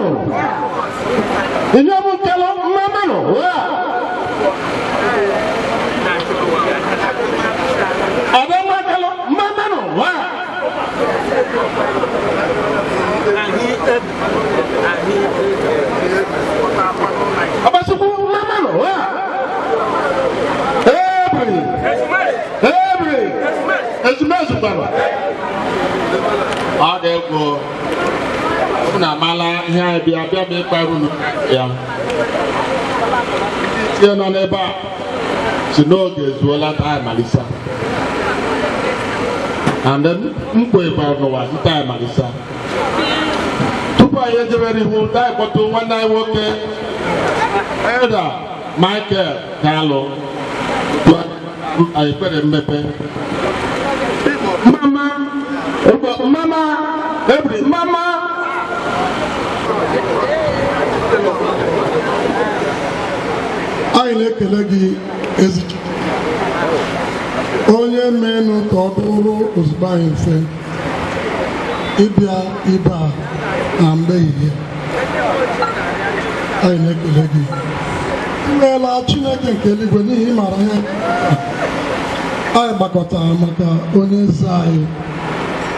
Mmanụ. Inyom Nkalụ, mma mmanụ. Adamma Nkalụ, mma mmanụ. Ọbasikwu, mma mmanụ. Ebiri. Ebiri. Ezumezu gbara. Ọ ga-egwu. Ọ na amala ihe anyị bịa bịa ma ịkpa unu ya. Ndị ichie nọ n'ebe a si n'oge ezuola taa malisa. And then mkpo ịbara n'ụwa nta malisa. Tupu anyị ejebere ihu, taa kpọtụ nwanne anyị nwoke Elder Michael Kalụ ekpere mmepe. Mama, mama, ebiri, mama. Anyị na-ekele gị ezi onye menụ ka ọ dụrụ ozugbo anyị mfe ịbịa ibe a na mgbe ehihie. Anyị na-ekele gị, imeela Chineke nke eluigwe, n'ihi ị maara ihe anyị gbakọtara maka onye eze anyị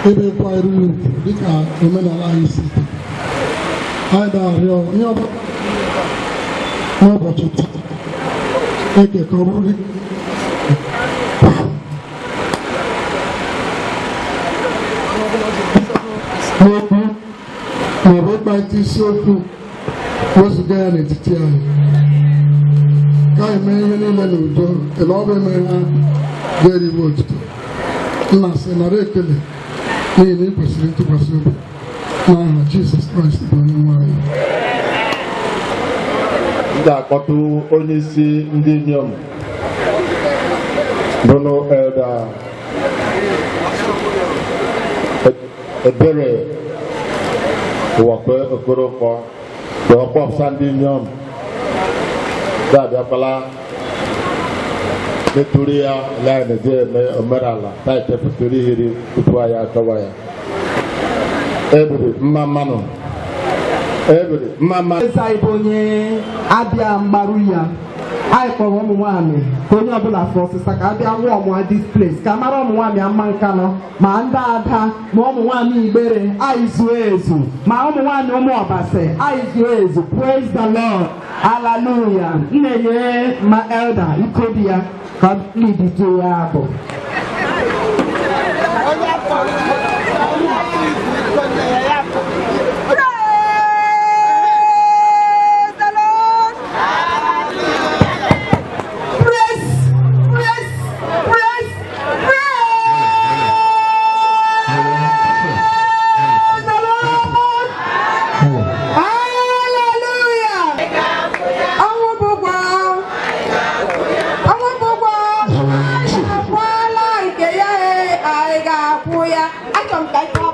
ebe kwanyere ya ugwu dịka omenala anyị si dị. Anyị na-arịọ ihe ọbụla n'ụbọchị taa eke ka ọ bụrụ gị n'okwu maọbụ ịkparịta isiokwu wezụga ya n'etiti anyị, ka anyị mee ihe niile n'udo ele ọ bụ emere ha ga-eriwe otuto. Nna sị nara ekele n'ihi na ị kwesịrị ntụkwasị obi, n'aha Jizọs Kraịst bụ onye nwe anyị. M ga-akpọtụ onye isi ndị inyom bụnụ Elder Ebere Ụwakwe Okoronkwo bụ ọkpọpụsa ndị inyom ga-abịakwala metụrụ ya ele anyị na-eji eme omenala taitepụtụrụ ihiri tupu anyị achọwa ya. Ebiri, mma mmanụ. Ebiri, mma mmanụ. Eze anyị bụ onye abịa mgbaru ya, anyị kpọrọ ụmụ nwaanyị ka onye ọbụla fụ ọsịsa ka abịa nwụọ ọmụa this place ka mara ụmụ nwaanyị ama Nkanụ, ma ndị ada, ma ụmụ nwaanyị Igbere, anyị zuo ezu, ma ụmụ nwaanyị ụmụ Ọbasị, anyị zuo ezu. Praise the Lord, hallelujah. M na-enye ma elder iko di ya ka lead ya abụ. Praise the Lord. Praise, praise, praise, praise the Lord. Hallelujah. Ọnwụ bụkwa, ọnwụ bụkwa, akwụọla nke ya, anyị ga-akwụ ya. Achọrọ m ka anyị kpọọ.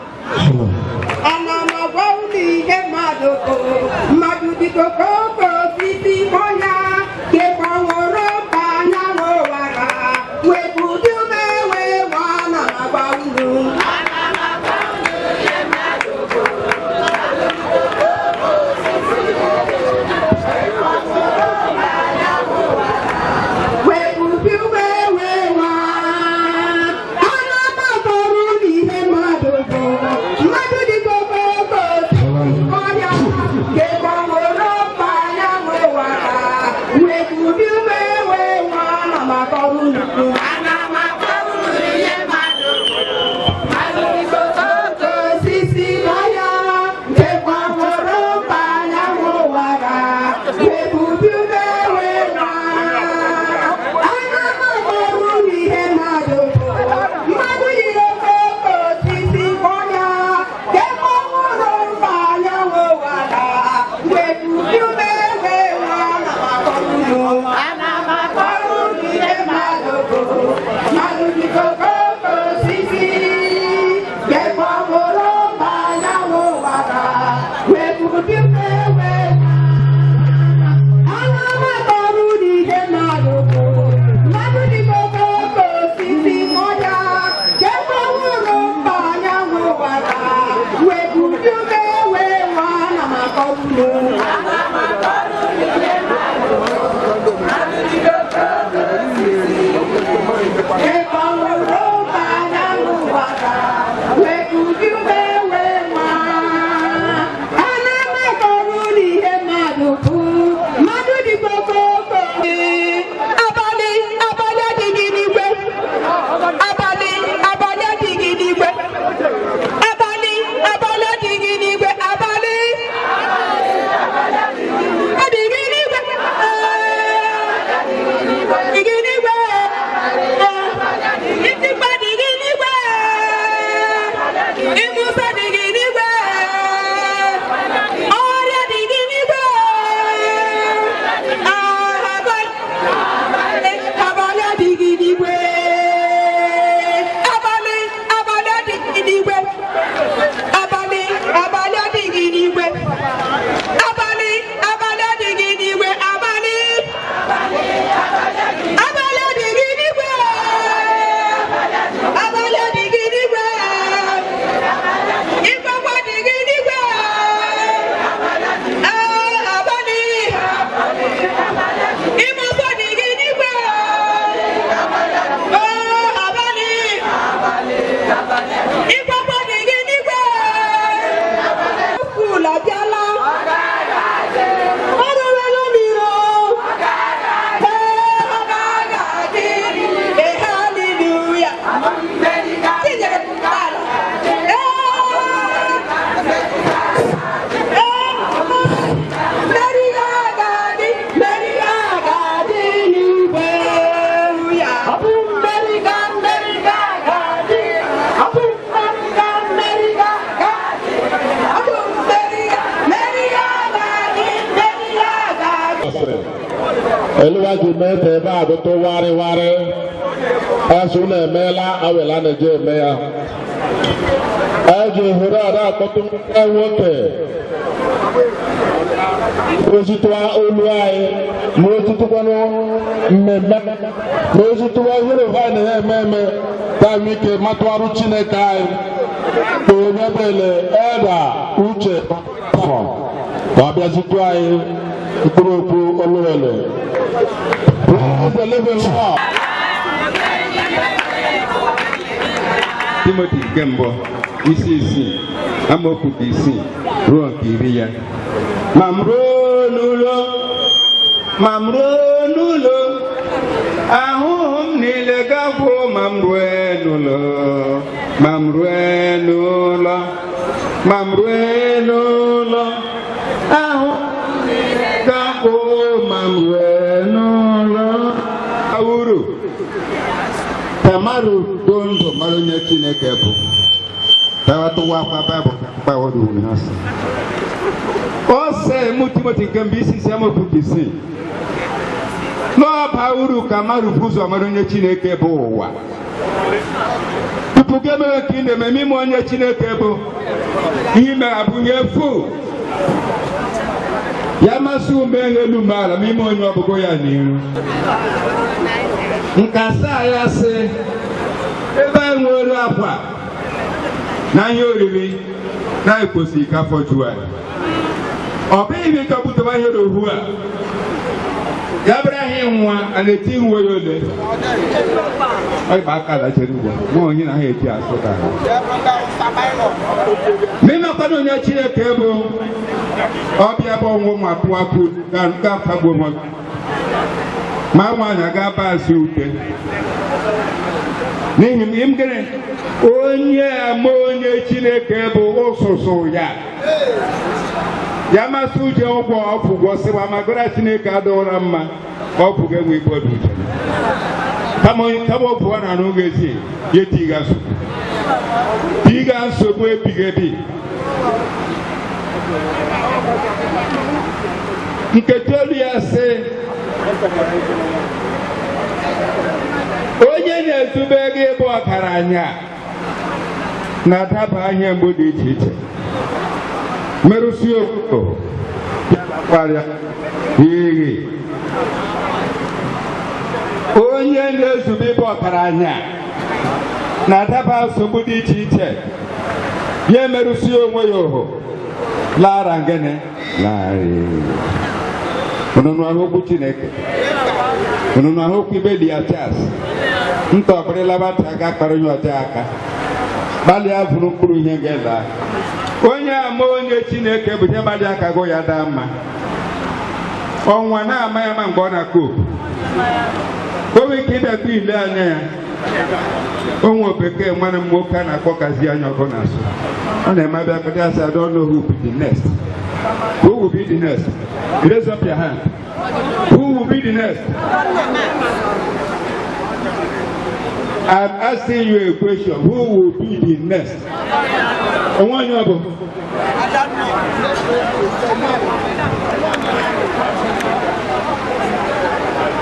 Ana m agwa unu ihe mmadụ bụ. Mmadụ dịka okooko osisi ọhịa nke kpọnwụrụ mba anyanwụ wara wee budi ume wee nwa. Ana m agwa unu. Wee budi ume wee nwa. Ana m akọrọ unu ihe mmadụ bụ. Mmadụ dịka okooko osisi ọhịa nke kpọnwụrụ mba anyanwụ wara wee budi ume wee nwa. Ana m akọrọ unu. Ana m akọrọ unu ihe mmadụ bụ. Mmadụ dịka okooko osisi ọhịa nke kpọnwụrụ mba anyanwụ wara wee budi ume wee nwa. Ana m akọrọ unu ihe mmadụ bụ. Mmadụ yiri okooko osisi ọhịa nke kpọnwụrụ mba anyanwụ wara wee budi ume wee nwa. Ana m akọrọ unu. Ana m akọrọ unu ihe mmadụ bụ. Mmadụ dịka okooko osisi nke kpọnwụrụ mba anyanwụ wara wee budi ume wee nwa. Ana m akọrọ unu ihe mmadụ bụ. Mmadụ dịka okooko osisi ọhịa nke kpọnwụrụ mba anyanwụ wara wee budi ume wee nwa. Ana m akọrọ akọrọ unu. Abalị abalị adịghị n'igwe, abalị abalị adịghị n'igwe, abalị abalị adịghị n'igwe, abalị adịghị n'igwe, adịghị n'igwe, itikpa adịghị n'igwe, ịmụsa adịghị n'igwe, ọrịa adịghị n'igwe, abalị abalị adịghị n'igwe, abalị abalị adịghị n'igwe, abalị abalị adịghị n'igwe, abalị abalị adịghị n'igwe, abalị abalị adịghị n'igwe, abalị adịghị n'igwe, ịgbakwa adịghị n'igwe, abalị ịmụsọ adịghị n'igwe, abalị ịgbakwa adịghị n'igwe. Skuul abịala, ọrụ welu mmiri, ee, ọ gaghị adị. Ee, haleluya. Tinyere m ala. Ee, ee, mmeri ga-adị, mmeri ga-adị n'igwe ya. Ọ bụ mmeri ga, mmeri ga-adị. Ọ bụ mmeri ga, mmeri ga-adị. Ọ bụ mmeri ga, mmeri ga-adị, mmeri ga-adị. Eluwa ji mee ka ebe a dụtụ warịwarị azụ na emeela awela na-eje eme ya. Eji ohere ada akpọtụ nwoke ozitụwa olu anyị ma ozitụkwanụ mmemme ma ozitụwa ihe anyị na ya eme eme ka anyị ike matụarụ Chineke anyị bụ onye bele Elder Uche afọ ka ọ bịazitụ anyị mkpụrụ okwu oluwele. Praise the living Lord. Timoti nke mbụ, isi 6, amaokwu nke 6 ruo nke 10 ya. Ma m ruo n'ụlọ, ma m ruo n'ụlọ, ahụhụ m niile gagwụ, ma m rue n'ụlọ, ma m rue n'ụlọ, ma m rue n'ụlọ, ahụhụ m niile gagwụ, ma m rue n'ụlọ. Uru ka mmadụ do ndụ mara onye Chineke bụ, ka tụwa akwa Baịbụl gbawodo ha sị. Ọ sị mụ Timoti nke mbụ, isi 6, amaokwu nke 6, n'ọba uru ka mmadụ bụ ụzọ mara onye Chineke bụ ụwa tupu gị emewe ka ị na-eme ime onye Chineke bụ ihe ime abụnye efu ya masị ume elu ume ala ma ime onye ọbụgo ya n'iru. Nke asaa ya sị ebe e nwere akwa na ihe oriri na ekwesịghị ka afọ juo anyị. Ọ bụghị ihe chọpụtara ihe n'ohu a ya bụrụ ahụ nwa a na-eti uwe ya ole ọ ịgba aka ala chere ugbo nwa onye na ha eji asụ ka ma ịmakwana onye Chineke bụ ọbịa bụ ọnwụ ma pụọ akụ ga-afagbuo nwa ma nwaanyị ga-aba asị ute n'ihi m gịnị onye ama onye Chineke bụ ụsụsụ ya ya masị uche ụgwọ ọfụgwọ sịwa ma gora Chineke adịghịra mma ọfụ ga-enwe ibu ọdụ uche kama kama ọ pụọ na n'oge ezi ya tiga nsogbu tiga nsogbu ebighị ebi. Nkechi olu ya sị onye na-ezube gị bụ ọgaranya na-adaba ihe mgbu dị iche iche merụsi obodo kwarịa iyi. Onye na-ezube ịbụ ọgaranya na-adaba nsogbu dị iche iche ya emerụsi onwe ya ohu lara ngene. Larịị. Unu nụ ahụ okwu Chineke? Unu nụ ahụ okwu ibe dị ya chas? Nta ọbụrịla bata ga kpara onye ọjọọ aka. Gbalịa vụrụ mkpụrụ ihe ga-ela. Onye ama onye Chineke bụ ihe gbalịa aka gụ ya daa mma. Ọnwa na-ama ya ma mgbe ọ na-akụ opu. O nwere ike ịbịakwa ile anya ya. Onwe bekee nwanne m nwoke a na-akpọ kazi anya ọkụ na-asụ. Ọ na-eme abịa kpata asị, "I don't know who will be the next. Who will be the next? Raise up your hand. Who will be the next?" I'm asking you a question. Who will be the next? Onwe onye ọ bụ?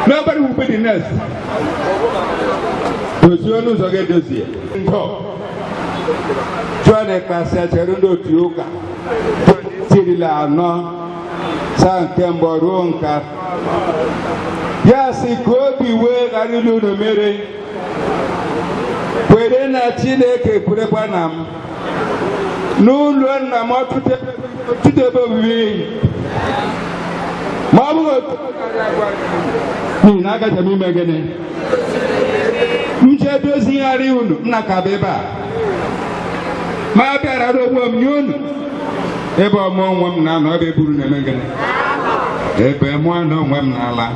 Nobody will be the next. Dozie ọnụ ụzọ gị edozie. Nkọ. Jụọ na ịkpasị chere ndị otu ụka. Tirila anọ saa nke mbụ ruo nke atọ. Ya sị ka obi wee ghara ilu unu mere. Kwere na Chineke, kwerekwa na m. N'ụlọ nna m ọtụtụ ebe obibi. Ma ọ bụghị otu n'ihi na agaje m ime gịnị? M jee dozigharị unu, nna ka bụ ebe a. Ma a bịara onwe m nye unu. Ebe ọmụ onwe m na-anọ ebe buru na-eme gịnị? Ebe mụ na onwe m na-ala.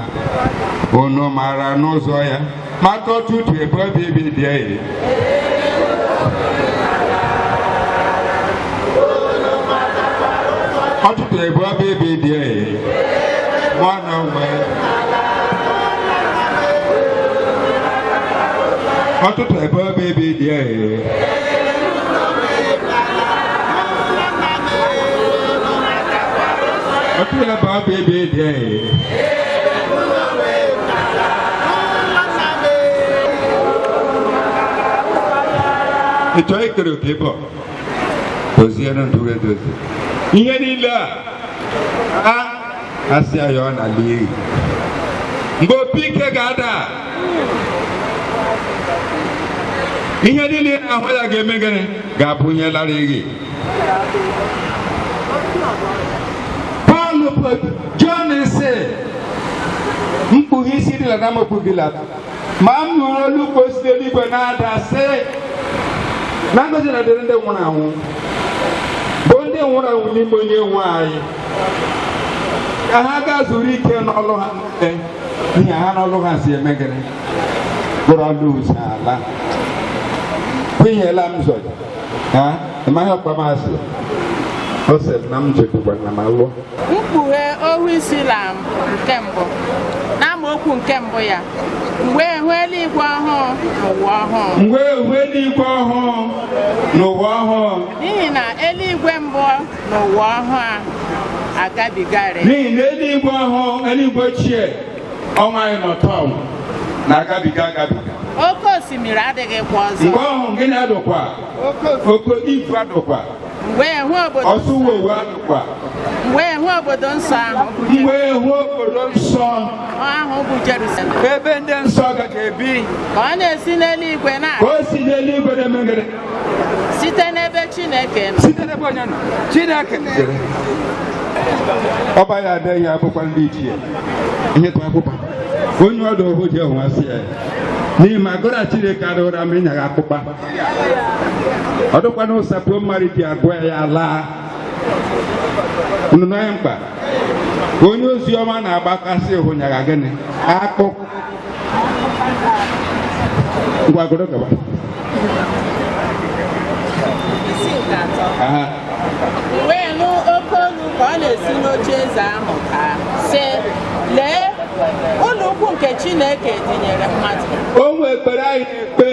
Unu maara n'ụzọ ya. Ma ọtụtụ ebe obibi dị enyi. Ọtụtụ ebe obibi dị enyi. Mụ na onwe ọtụtụ ebe obibi dị enyi. Ọtụtụ ebe obibi dị enyi. Ị chọọ ikere oke ebe ọ doziere ndụ gị edozi. Ihe niile a asị ya ọ na-ala iyi. Mgbe opi ike ga-ada, ihe niile ị na-ahụ ya ga-eme gịnị? Ga-abụ ihe lara iyi. Pọl Jọn sị mkpughe isi dị na amaokwu gị lata ma m nụrụ olu ka o si n'eluigwe na-ada sị na ngọzi na-adịrị ndị nwụrụ anwụ bụ ndị nwụrụ anwụ n'ime onye nwe anyị ka ha gaa zuru ike n'ọlụ ha niile n'ihi ha n'ọlụ ha si eme gịnị bụrụ ọlụ ụzọ ala kwenyela m zọ ha ịmaghị ọkpa m asị o sị na m jekwukwa na m alụọ. Mkpughe ohu isi la nke mbụ n'amaokwu nke mbụ ya, m wee hụ eluigwe ọhụụ na ụwa ọhụụ. M wee hụ eluigwe ọhụụ na ụwa ọhụụ. N'ihi na eluigwe mbụ na ụwa ọhụụ a agabigarị. N'ihi na eluigwe ọhụụ, eluigwe ochie ọnwa anyị nọ tọm na-agabiga agabiga. Oke osimiri adịghịkwa ọzọ. Mgbe ọhụụ gịnị adụkwa? Oke igwe adụkwa. M wee hụ obodo Ọsụ wowe adụkwa. M wee hụ obodo nsọ ahụ bụ M wee hụ obodo nsọ ahụ bụ Jerusalem. Ebe ndị nsọ gaji ebi. Ka ọ na-esi n'eluigwe na Ka o si n'eluigwe na-eme gịnị? Site n'ebe Chineke nọ. Site n'ebe onye nọ? Chineke. Ọba ya adịghị abụkwa ndị ichie. Ihe tụ akwụkwọ. Onye ọdụ ohu ji ọhụwa sị ya. N'ihi ma agụra Chineke adịghịra m ịnyaghị akpụkpa. Ọ dịkwa na ụsapụ mmadụ ji agwa ya laa. Unu nọ ya mkpa. Onye ozi ọma na-agbakasị hụ nyaga gịnị? Akpụ. Ngwa gụrụ gaba. Isi nke atọ. Aha. M wee nụ oke olu ka ọ na-esi n'oche eze ahụ ka sị, lee, ụlọ ukwu nke Chineke dịnyere mmadụ. O nwe ekpere anyị na-ekpe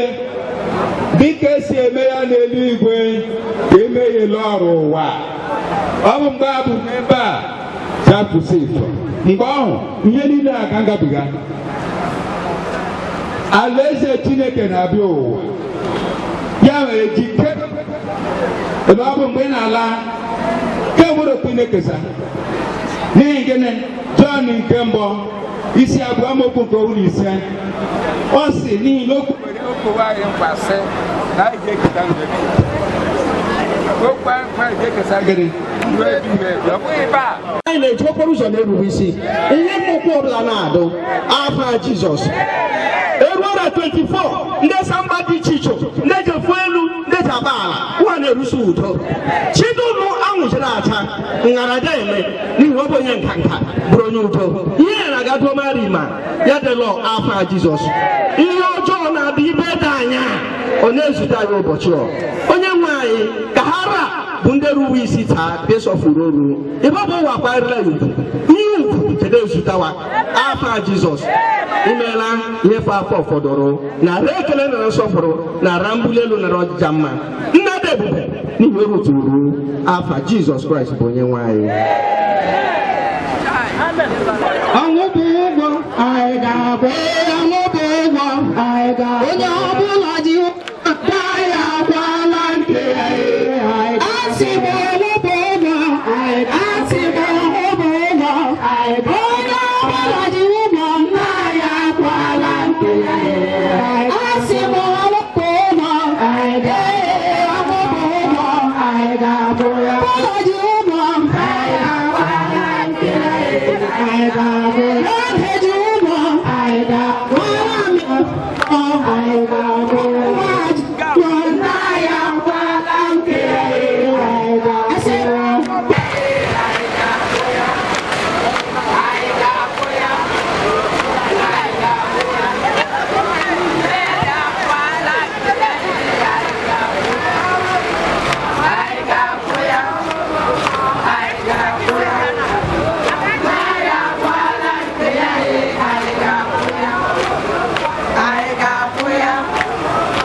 dịka esi eme ya n'eluigwe ka emeghela ọrụ ụwa. Ọ bụ mgbe a bụ n'ebe a chapụsị ifo. Mgbe ahụ ihe niile a ga ngabiga. Alaeze Chineke na-abịa ụwa. Ya mere jikere ebe ọ bụ mgbe ị na-ala kemgbe okwu na-ekesa. N'ihi gịnị? Jọn nke mbụ isi abụọ amaokwu nke ohu na ise ọ sị n'ihi na o kwere okwu anyị nkwa sị na anyị ga-eketa ndụ ebighị ebi. Okwu ahụ ga-ekesa gịnị ruo ebighị ebi, ọ bụghị ebe a. Anyị na-eji okporo ụzọ na-erube isi ihe mkpụkpụ ọbụla na-adụ afa Jizọs. Eruo na 24, ndị samba dị iche iche, ndị eji efu elu, ndị eji aba ala, nwa na-erusi udo chidunu anwụchiri acha ngarada eme, n'ihi ọ bụ onye nka nka bụrụ onye udo. Ihe na-aga domari ma ya dịlọ afa Jizọs. Ihe ọjọọ na-abịa ibe dị anya, ọ na-ezute anyị ụbọchị ọ onye nwe anyị ka ha ra bụ ndị ruwe isi taa besọfuru oru ebe ọ bụ ụwa kwanyerela ya ugwu, ihe ugwu kedu ezutawa afa Jizọs. Imeela ihe fa afọ fọdụrụ na ara ekele nara nsọpụrụ na ara mbuli elu nara ọjịja mma, nna dị ebube, n'ihi oruturu afa Jizọs Kraịst bụ onye nwe anyị. Ọnwụ bụ ụgwọ anyị ga-abụ, ọnwụ bụ ụgwọ anyị ga-abụ. Onye ọbụla ji ụgwọ ya akwala nke ya. Asị m ọnwụ bụ ụgwọ anyị, asị m ọnwụ bụ ụgwọ anyị. Onye ọbụla ji ụgwọ nna ya akwala nke ya. Asị m ọnwụ bụ ụgwọ anyị ga-abụ, ọnwụ bụ ụgwọ anyị ga-abụ ya. Ọbụla ji ụgwọ anyị akwala nke ya. Anyị ga-abụ ya. Nwoke ji ụgwọ anyị ga-abụ, anyị ga-abụ ya. Nwa nna ya akwala nke ya. Anyị ga-abụ ya. Onye ọbụla ji ụgwọ ya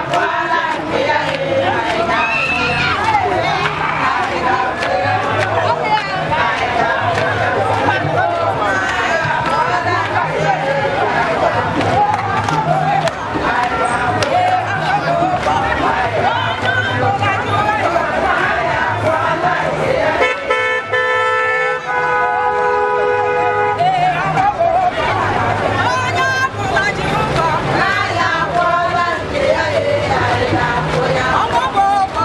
akwụọla nke ya. Ọnwụ bụ ụgwọ. Ee, ọnwụ bụ ụgwọ.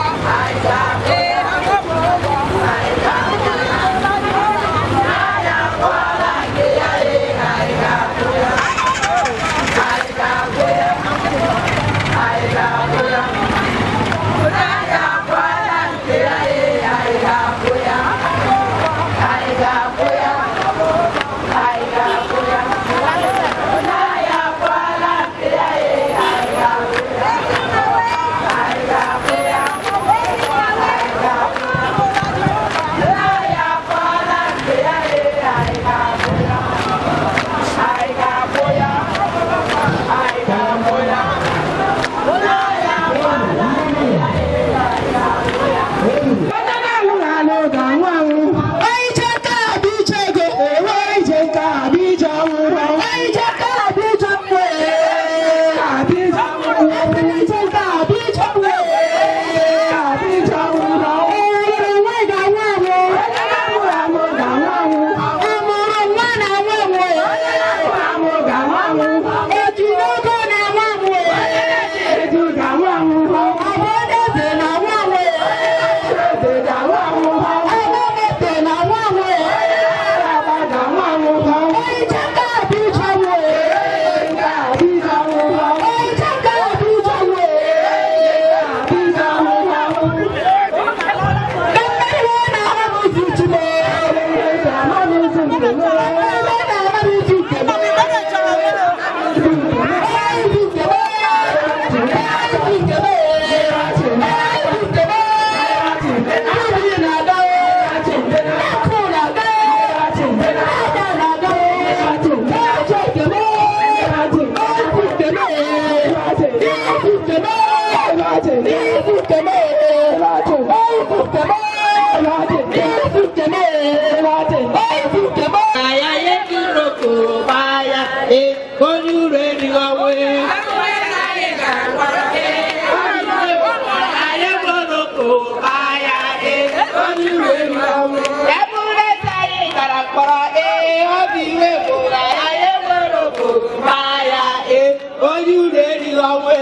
Onye unu erila nwe.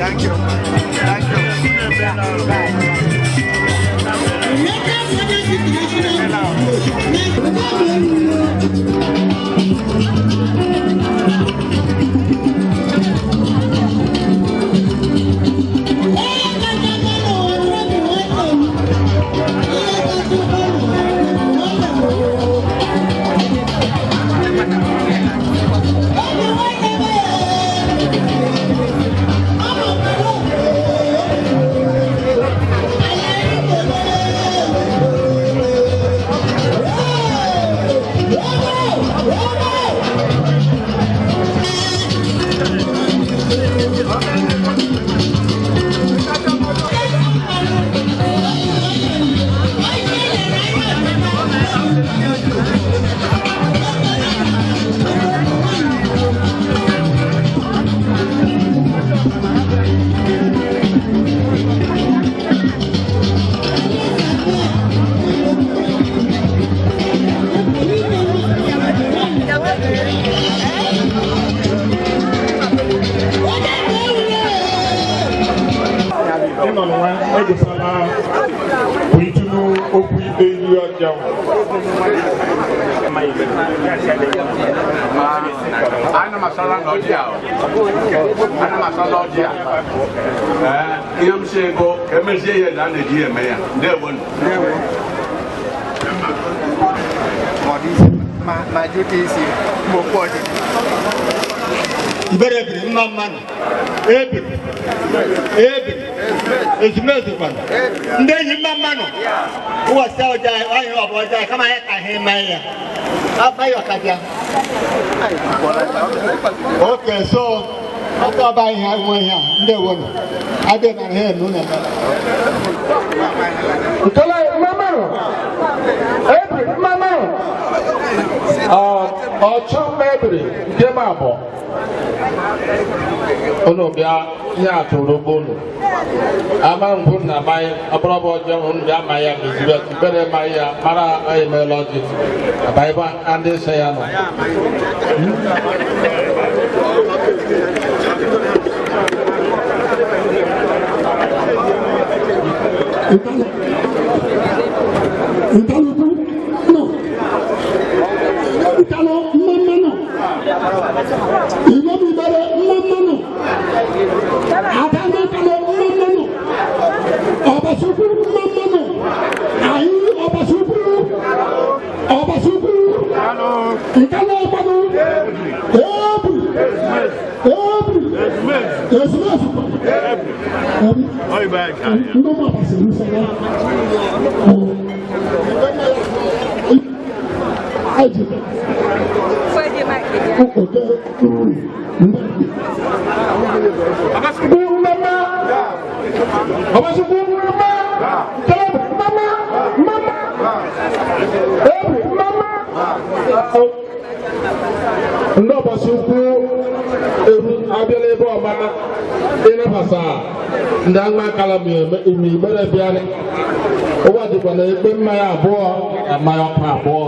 Thank you. Thank you. Ịnọ n'ụwa egosala bụ itunu okwu ikpe iru ọjọọ. Ana m asala n'ọjị a. Ana m asala ọjị a. Ee, ihe m si ego ka emezie ya na a na-eji ya eme ya. Ndewo. Ma jụta isi ma okwu ọdịdị. Ibere ebiri mma mmanụ ebiri ebiri ezumezu kwanụ ndị enyi mma mmanụ ụbọchị ọjọọ anyị ọ bụ ọjọọ kama ya ka ha eme ya afa ya ọkabịa. Oke so ọkọ ọba ihe nwe ihe a ndị ewonu abịa na ihe enu na Nkele mmanụ ebiri mmanụ ọchọ mebiri nke m abụọ unu bịa ihe atụrụ ogbo unu ama mbụ na amaghị ọbụrọbụ ọjọọ unu bịa ama ya meziri ibere ma ya mara emeela ọjị abaịba ndị nsọ ya nọ. Ntalukwu nọ Nkalụ mma nọ Igbo bibere mma nọ Ada ndị Nkalụ mma nọ Ọbasukwu mma nọ anyị Ọbasukwu Ọbasukwu Nkalụ ọgbanụ ebu ebu ezumezu ndị ụmụ Abasi rusala aji oke Mama, Ọbasukwu mama, Nkalụ mama, mama, ebu mama. Ndị Ọbasukwu eru abịala ebe ọmama ịnabasa ndị agba akala ime igbere bịarị ụwa dịkwa na ekpe mmanya abụọ na mmanya ọkụ abụọ.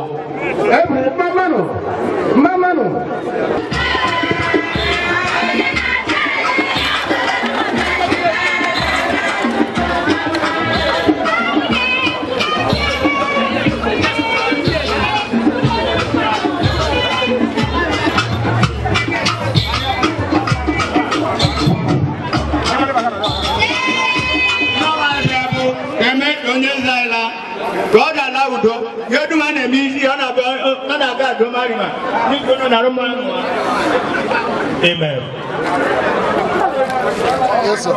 Ebiri mmanụ mmanụ. Eme ka onye nze anyị laa ka ọ ga-ala udo ihe dum a na-eme isi ọ na-aga adomarima n'ikpe nọ na arụmọrụ. Amen. Yes, sir.